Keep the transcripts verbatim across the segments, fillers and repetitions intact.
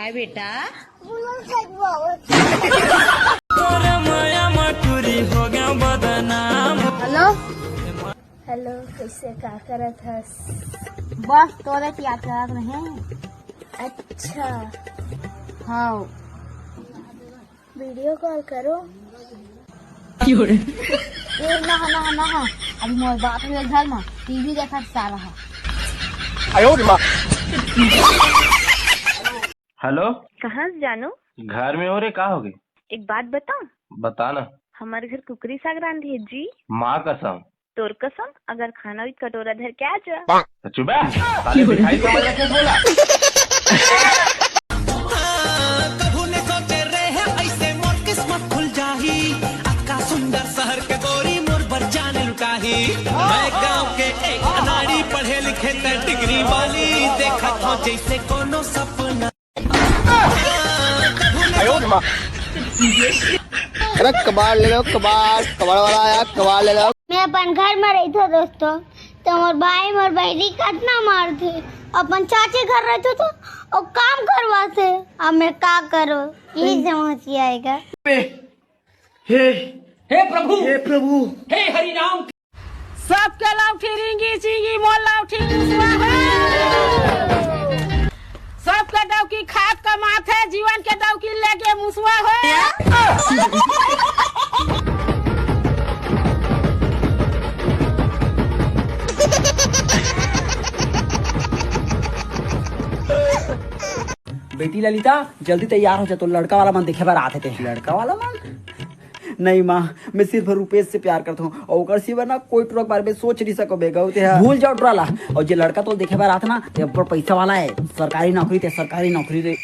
हाय बेटा। Hello. Hello, कैसे, का करत हस? बस तोरे के याद करत रहे। अच्छा। हाँ। वीडियो कॉल करो। ए, ना, ना, ना, अभी मोर बाप के घर में टीवी देखत सारा है। हेलो। कहाँ से जानू? घर में हो रे, का होगे? एक बात बताऊं? बता ना। हमारे घर कुकरी साग रांधी है जी। माँ कसम। तोर कसम, अगर खाना हुई कटोरा धर के आ जा। चुप है, साले भिखारी समझ रखे बोला। कभू ने सोचे रहे ऐसे मोर किस्मत खुल जाही। अतका सुंदर शहर के गोरी मोर बर जान लुटाही। मैं गांव के एक अनाड़ी पढ़े लिखे ते डिग्री वाली देखत हो जैसे कोनो सपना। अरे कबाड़ ले लो, कबाड़, कबाड़ वाला आया, कबाड़ ले लो। मैं अपन घर में रहिथो दोस्तों, तो मोर भाई मोर बहनी कतना मारथे। अपन चाची घर रहिथो तो वो काम करवाथे। अब मैं का करो, यही समस्या आएगा। हे हे प्रभु, हे प्रभु। हे हरि राम। सबके लौठी रिंगी चिंगी, मोर लौठी मुसवा हो। सबके डौकी खात कमात है, जीवन के डौकी लेके मुसवा हो। बेटी ललिता, जल्दी तैयार हो जा, तो लड़का वाला मन देखे बर आत हे ते। लड़का वाला मन? नहीं माँ, मैं सिर्फ रुपेश से प्यार करता हूँ और ओकर सिवा ना कोई टुरा के बारे में सोच नहीं सको बे, गऊ ते हा। भूल जाओ टुरा ला। और जे लड़का तो देखे बर आत ना, ते ऊपर पैसा वाला है, सरकारी नौकरी, ते सरकारी नौकरी रे।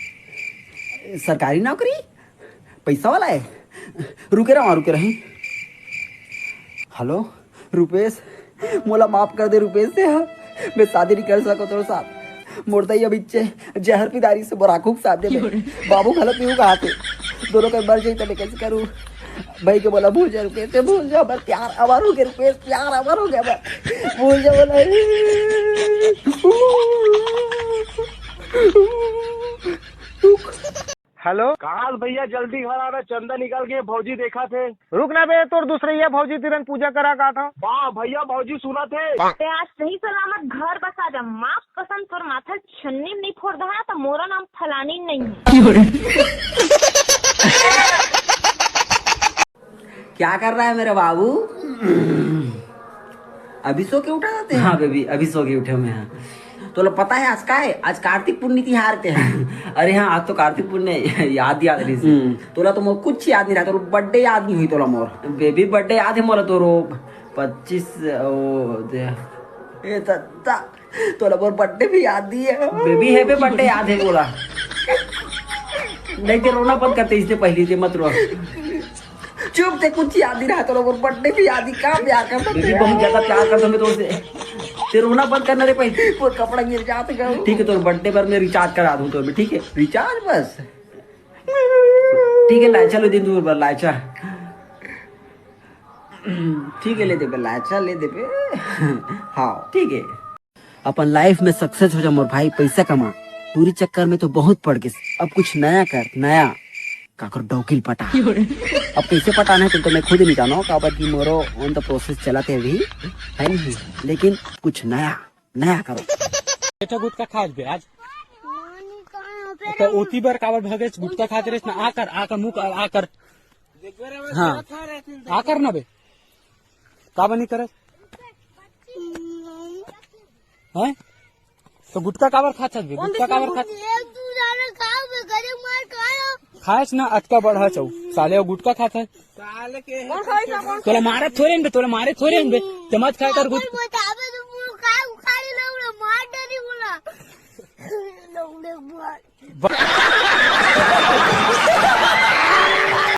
सरकारी नौकरी? पैसा वाला है? रुके रहो, रुके रही। हेलो रुपेश, मोला माफ कर दे रुपेश, ते हा, मैं शादी नहीं कर सको तोर साथ। मोर दाई अब इच्छे जहर पिदारी से मोर आँखों के सामने में। बाबू घलो पीऊ कहा थे, दोनों के मर जाई त मैं कैसे करूँ? भाई के बोला भूल जा रुपेश, ते भूल जा, हमार प्यार अमर हो गया रुपेश, प्यार अमर हो गया, बस भूल जा बोला। हेलो। काल भैया जल्दी घर आना, चंदा निकाल के भौजी देखा थे। रुक ना बे, तोर दूसरे ये भौजी तिरन पूजा करा का था। वाह भैया, भौजी सुना थे। ते आज सही सलामत घर बसा जा। माँ कसम, तोर माथा छन्नी में नहीं फोड़ दहा ना, तो मोरा नाम फलानी नहीं है। क्या कर रहा है मेरा बाबू? अभी सो के उठा जाते हैं? हाँ बेबी, अभी सो के उठे हुए हैं। तोला पता है आज का है? आज कार्तिक पुन्नी तिहार ते है। अरे हाँ, आज तो कार्तिक पुन्नी याद याद रही। तोला तो मोर कुछ याद नहीं रहा, तोर बर्थडे याद नहीं हुई तोला मोर। बेबी बर्थडे याद है मोला तोरो पच्चीस, ओ, दे, ए, त, त, तोला मोर बर्थडे भी याद नहीं है। बेबी है बे बर्थडे याद है बोला। नहीं ते रोना बंद करते इससे पहले ते मत रो। चुप ते, कुछ याद नहीं रहा तोला मोर बर्थडे भी याद नहीं, का प्यार करता बेबी। बहुत ज्यादा प्यार करता मैं तोसे। ते रोना बंद करना रे भाई। वो कपड़ा गिर जाते गए। ठीक है, तोर बर्थडे पर मैं रिचार्ज करा दूं तो अभी, ठीक है? रिचार्ज बस। ठीक है, लाइचा लो दिन दूर पर लाइचा। ठीक है, ले दे बे लाइचा, ले दे बे। हाँ, ठीक है। अपन लाइफ में सक्सेस हो जा मोर भाई, पैसा कमा। टूरी चक्कर में तो बहुत पड़ गिस, अब कुछ नया कर, नया। काकर डौकिल पटा। अब कैसे पटाना है तुम तो मैं खुद नहीं जानो, काबर की मोरो ऑन द प्रोसेस चलाते अभी है नहीं, लेकिन कुछ नया नया करो। बेटा गुटखा खास बे आज। तो ओती बर काबर भागे गुटखा खाते रेस ना, आकर आकर मुंह कर आकर। हाँ, आकर ना बे। का बनी करत? हैं? तो गुटखा काबर खात हस बे? गुटखा काबर खात? खास ना अतका बढ़ा चौ। साले वो गुटखा खात है। तोला मारे थोरे बे, तोला मारे थोरे बे। ते मत खाए कर गुटखा।